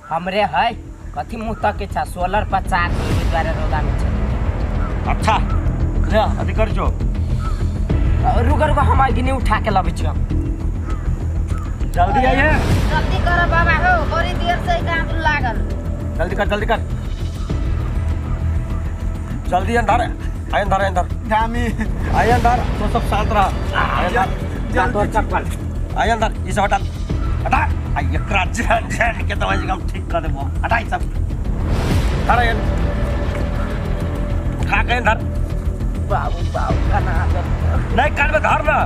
हमरे है कथी मुँह तके छा सोलर पर चार्ज ओहि दुआरे रौदा में छै। अच्छा ले अथी कर जो। रुक रुक, हम अग्नि उठा के लबै छियौ। जल्दी आइए। जल्दी कर बाबा हो, बड़ी देर से गाँव लागल। जल्दी कर, जल्दी कर, जल्दी। अंदर आय, अंदर अंदर जामी आय अंदर। तो सब शांत रह, आय अंदर। तोर चप्पल। आय अंदर, ई सब हटा हटा। आ एकरा झन झन के दवाई हम ठीक कर देबो। हटा ई सब, धर एन उठा के धर। बाबू बाबू कना नहीं कान में धर ना।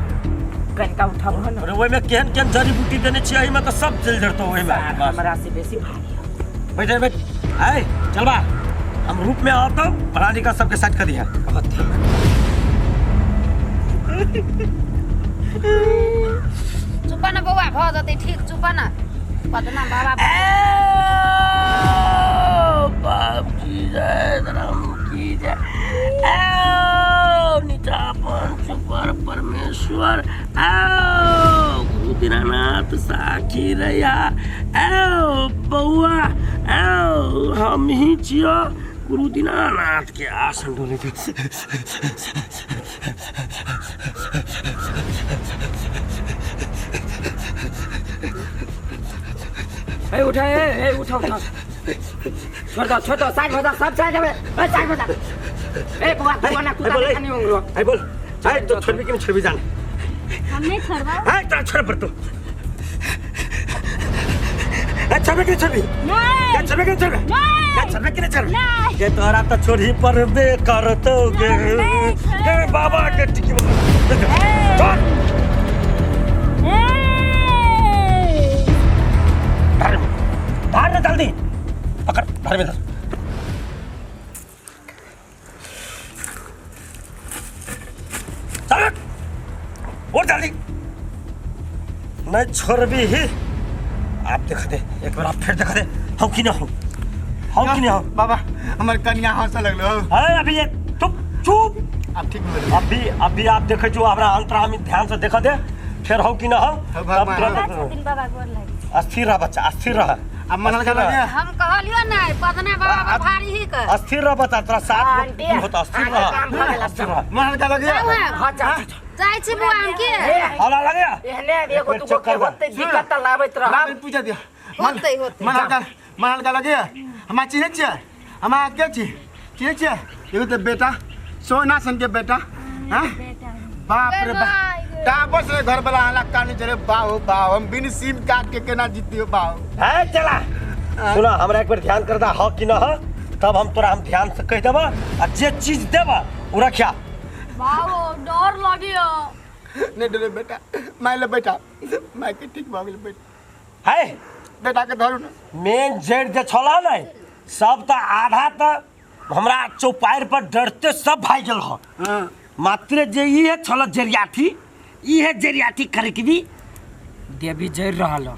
कनका उठाबो न। अरे ओहिमे केहन केहन जड़ी बूटी देने छियै, एहिमे तऽ सब जल जड़तो ओहिमे। हमरा से बेसी भारी। बैठ बैठ, आय चलबा, हम रूप में आता हूँ, फलानी का सबके साइड कर दिया। चुप न बौआ, भऽ जेतै ठीक, चुप न पदना बाबा। बाप की जय, धर्म की जय, नीचा सुपर परमेश्वर, आओ गुरु दीनानाथ साखी रैया, आओ बौआ आओ, हम ही छियो गुरु दीनानाथ के आसन डोले। ए उठा, ए ए उठा उठा, छोड़ दो छोड़ दो, साइड हो जा, सब साइड हवे। ए साइड हो जा। ए बौआ तू ना कुत्ता बोल, खानी उंगलो। ए बोल, ए तो छोड़बी कि नहीं छोड़बी जाने? हम नहीं छोड़बा। ए तोरा छोड़ पर तू। ए छोड़बी कि नहीं छोड़बी? नहीं। ए छोड़बी कि नहीं छोड़बी? नहीं। ए छोड़बी कि नहीं छोड़बी? नहीं। के तोरा तो छोड़ी परबे करतो गे। नहीं, के बाबा के टिकी छोड़। ए धार में धार में जल्दी पकड़, धार में धर। चल और जल्दी, नहीं छोड़बी ही। आप देखा दे एक बार, आप फिर देखा दे, हो कि ना हो, हो कि ना हो। बाबा हमर कनिया हंसे लगलो। अरे अभी ये चुप चुप। अब ठीक हो गेलै। अभी अभी आप देखे जो हमरा अंतरा में ध्यान से देखा दे, फिर हो कि ना हो। हो तब भगवान। तुरंत छथिन बाबा, गोर लागि। अस्थिर रह बच्चा, अस्थिर रह। अब मन हल्का लगे। हम कहलियो नहीं पदना बाबा भारी ही कर। अस्थिर रह बच्चा, तोरा साथ आंटी, होता, अस्थिर आगे रह, काम भऽ गेल। अस्थिर रह। मन हल्का लगे। हां जा। जाइ छी बौआ हम के। हौला लगे। एहने एगो बेर दूगो चेक के कर बा। होते दिक्कत त लाबैत रहब। बाबा पूजा दिया। होतै होतै। मन हल्का, मन हल्का लगे। हमरा चिन्है छियै? हमरा के छी चिन्है छियै? एगो तऽ बेटा सोना सन के बेटा। हाँ बाप रे बाप, टाबस रे घर वाला हला काने चले बाहो बाहो, हम बिन सिम काट के केना जीतियो बाहो। है चला सुना, हमरा एक बेर ध्यान कर दा हो कि ना हो, तब हम तोरा हम ध्यान से कह देबा आ जे चीज देबा उ रखिया। बाबू डर लगियो। नहीं डरे बेटा, माय ले बेटा, माय के ठीक भऽ गेल बेटा। है बेटा के धरू ना। मेन जड़ जे छला नहीं सब त आधा त हमरा चौपायर पर डरते सब भाग गेल हो। हाँ मात्र जे ई है छला जरियाठी, ई है जरियाठी करकबी देवी जरि रहल हो।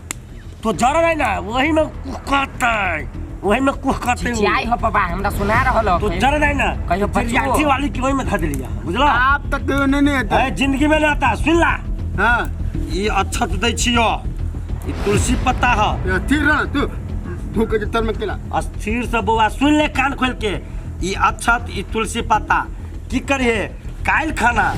तो जड़ रहे ना वही में कुहकतै, वही में कुहकतै। चिचियाइ हो बाबा, हमरा सुना रहल हो। तो जड़ रहे ना कहियो बचबो। जरियाठी वाली के वही में धऽ देलिया, बुझला? आप तक कहियो नहीं नहीं हेतै। ए जिंदगी में ना आता, सुन ला। हाँ ई अक्षत दै छियो, ई तुलसी पत्ता ह। ये ठीक रह तू, थूक के तर में केला। अस्थिर से बौआ सुन ले कान खोल के, ई अक्षत ई तुलसी पत्ता की करिहे, काल्हि खाना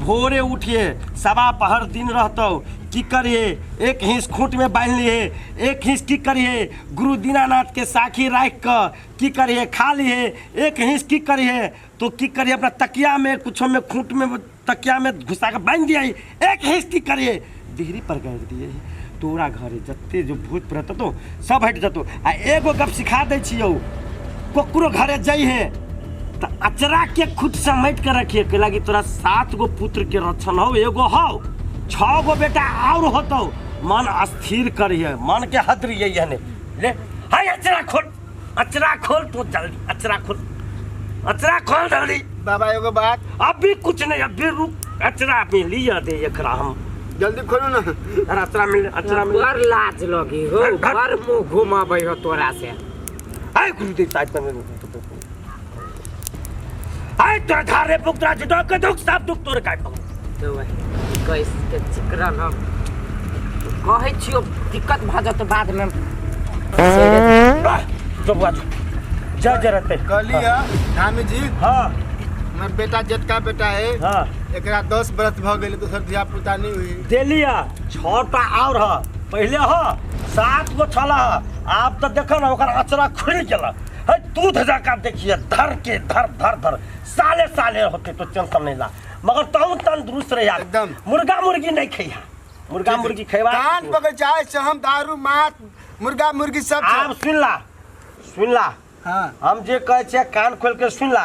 भोरे उठिए सवा पहर दिन रहतौ, की करिहे एक हिंस खूंट में बान्हि लिहे, एक हिंस की करिहे गुरु दीनानाथ के साखी राखि कऽ की करिहे खा लिहे, एक हिंस की करिहे तो की करिहे अपना तकिया में कुछो में खूंट में तकिया में घुसा के बान्हि दिए, एक हिंस की करिहे देहरी पर गाड़ि दिए, तोरा घरे जते जो भूत प्रेत तो सब हटि जतौ। आ एगो गप सिखा दै छियौ, ककरो घरे जइहे त अचरा के खुद समेट के रखिए, कैला कि तोरा 7 गो पुत्र के रक्षण हौ, एगो हौ 6 गो बेटा और होतौ, मन अस्थिर करिए, मन के हद रहिए ने ले हाय अचरा खोल, अचरा खोल तू जल्दी, अचरा खोल, अचरा खोल जल्दी। बाबा एगो बात। अभी कुछ नहीं, अभी रुक, अचरा में लिया दे एकरा हम। जल्दी खोलू ना। अरे अचरा मिल, अचरा मिल। बड़ लाज लगी हो, बड़ मुंह घुमाबै हो तोरा से। आय गुरुदेव साइड पर आय तोरा धारे पुक तोरा जुटो के दुख सब दुख तोरे काट पकड़। तो वही कैस के चिकरन हम कहै छियो, दिक्कत भऽ जेतौ बाद में। जो बुआ जो जा जा रहते कहलिए धामी जी। हाँ हमर बेटा जेटका बेटा है। हाँ एकरा 10 बरस भ गेल, दोसर धिया पुता नहीं हुई। देलिया 6टा और ह, पहले ह 7 गो छला ह, आब तो देख ना ओकर अचरा खुलि गेल है, दूध जका देखिए धर के धर धर धर साले साले होते तो टेंशन नहीं ला, मगर तहु तंदुरुस्त रहिया एकदम। मुर्गा मुर्गी नहीं खैहा, मुर्गा मुर्गी खैबा कान पकड़ चाहे से हम दारू मात मुर्गा मुर्गी सब। आब सुन ला सुन ला। हाँ हम जे कहै छियै कान खोल के सुन ला,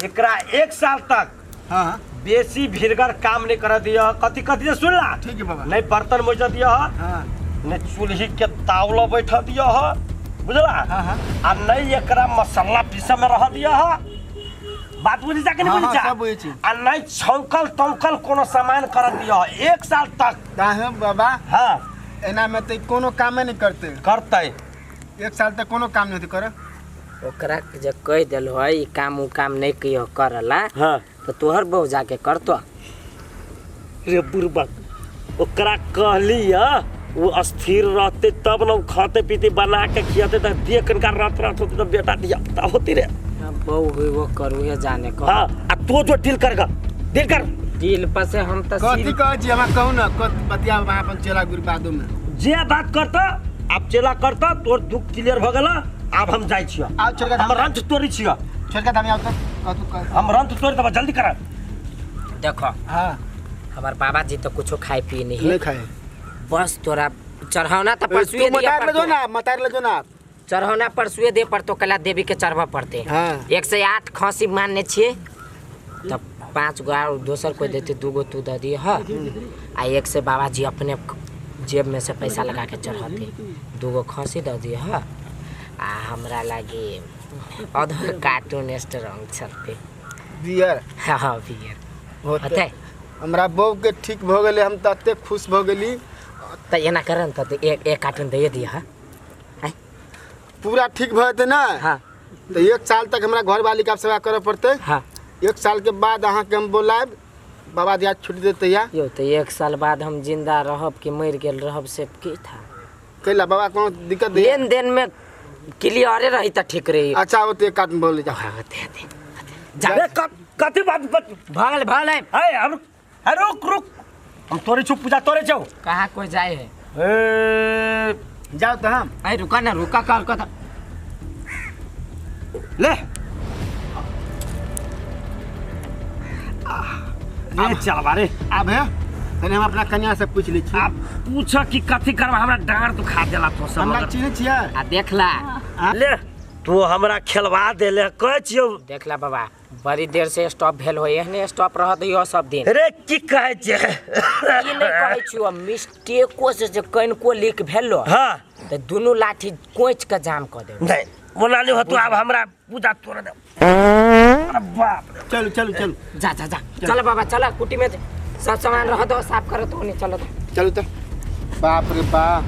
एकरा 1 साल तक हाँ बेसी भीड़गर काम नहीं कर दिया। कथी कथी सुन ला। ठीक है बाबा। नहीं बर्तन मोज दिया, हाँ नहीं चूल्ही के तावला बैठा दिया, बुझला। हाँ आ नहीं एकरा मसाला पीसे में रह दिया, बात बुझी जा कि नहीं बुझी जा? सब बुझी छी। आ नहीं छौंकल तौंकल कोनो सामान कर दिया 1 साल तक। काहे बाबा? हाँ एना में तो कोनो कामे नहीं करते। करते 1 साल तक कोनो काम नहीं करे। ओकरा जे कह देल है ई काम उ काम नहीं कहियो करला। हाँ तो तोहर बहू जाके करतो। रे बुरबक ओकरा कहलिया वो अस्थिर रहते तब न खाते पीते बना के खियाते, त देख कनका रात रात होते तो बेटा दिया ता होती रे। बहू हुई वो करू है जाने को। हाँ आ तो जो डील करगा डील कर डील पर से हम त कथी कहै छी हमरा कहू ना, कथी बतिया अपन चेला गुरु बादो में जे बात करता आप चेला करता तोर दुख क्लियर भ गेला। आब हम जाइ छियो, आउ छोड़का हम रंथ तोड़ी छियो, छोड़का धामी आउ त कथू कह हम रंथ तोड़ देब जल्दी कर। देखो हां हमार बाबा जी तो कुछो खाए पी नहीं है, नहीं खाए, बस तोरा चढ़ौना त परसुए दिया मतार ले जो ना, मतार ले जो ना चढ़ौना परसुए दे पर तो कला देवी के चढ़वा पड़ते। हाँ। 108 खसी मानने छिए तब 5 गो और दोसर कोई देते 2 गो तू दे दिए। हाँ आ 1 से बाबा जी अपने जेब में से पैसा लगा के चढ़ाते 2 गो खसी दे दिए। हाँ आ हमरा लागे आधा कार्टून स्ट्रांग चलते बियर। हाँ बियर होते। हमरा बहू के ठीक भ गेलै, हम त एते खुश भ गेली। त एना करन त एक कार्टून दे दिए। हाँ पूरा ठीक भ जेतै ना। हाँ तो 1 साल तक हमरा घर वाली के सेवा करे पड़ते। हाँ 1 साल के बाद अहाँ के हम बोलायब, बाबा जी छुट्टी देते या यो तो 1 साल बाद हम जिंदा रहब कि मर गेल रहब से की था कैला बाबा कोनो दिक्कत दे लेन देन में क्लियरे रही त ठीक रही। अच्छा वो तो एक कार्टून बोल जा। हां होते होते जा कथी बात भागल भागल ए हम रुक रुक हम तोरे छु पूजा तोरे छौ कहां कोई जाए है ए जाओ तो हम ए रुका ना रुका कर कथा ले ले चल बारे। आब है तने हम अपना कन्या से पूछ लै छी। आप पूछ कि कथी करबा, हमरा डांड दुखा देला तो सब। हमरा चिन्है छियै आ देखला ले तू हमरा खेलवा देले कहै छियौ। देखला बाबा बड़ी देर से स्टॉप भेल होय, एहने स्टॉप रह दियो सब दिन। रे की कहै छियै? की नहीं कहै छियो, मिस्टेको से जे कनिको लीक भेलो। हां त दुनू लाठी कोच के जाम क देब। नहीं बोला नहीं हो तो अब हमरा पूजा तोड़ दे। अरे बाप रे चल चल चल जा जा जा चल बाबा चल कुटी में सब सामान रह दो साफ करो तो नहीं चलो चलो तो बाप रे बाप।